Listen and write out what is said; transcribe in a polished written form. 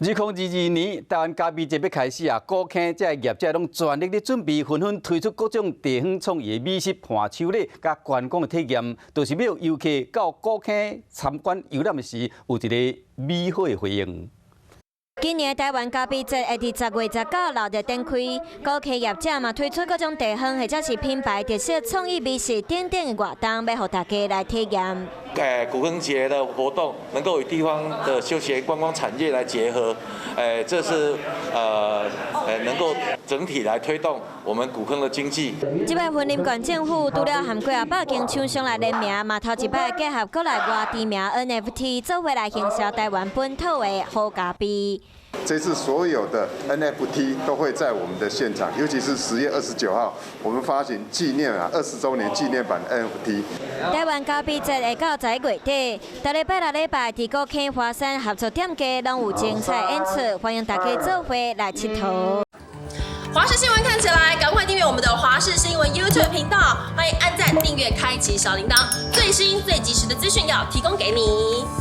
2022年台灣咖啡節欲開始啊，古坑這業者攏全力咧準備，紛紛推出各種地方創意的美食伴手禮，佮觀光的體驗，就是欲予遊客到古坑參觀遊覽時，有一个美好的回應。今年台灣咖啡節會佇10月19、6日展開，古坑業者嘛推出各種地方或者是品牌特色創意美食等等的活動，欲予大家來體驗。古坑節的活動能夠與地方的休閒觀光產業來結合，這是能夠整體來推動我們古坑的經濟。這擺雲林縣政府除了和幾仔百間廠商來聯名，嘛頭一擺結合國內外知名 NFT 做伙來行銷台灣本土的好咖啡。這次所有的 NFT 都會在我們的現場，尤其是10月29號，我們發行紀念啊20週年紀念版 NFT。台灣咖啡節會到11月底，逐禮拜六禮拜佇古坑華山合作店家攏有精彩演出，歡迎大家做伙來𨑨迌。華視新聞看起來，趕快訂閱我們的華視新聞 YouTube 頻道，歡迎按讚、訂閱、開啟小鈴鐺，最新最及時的資訊要提供給你。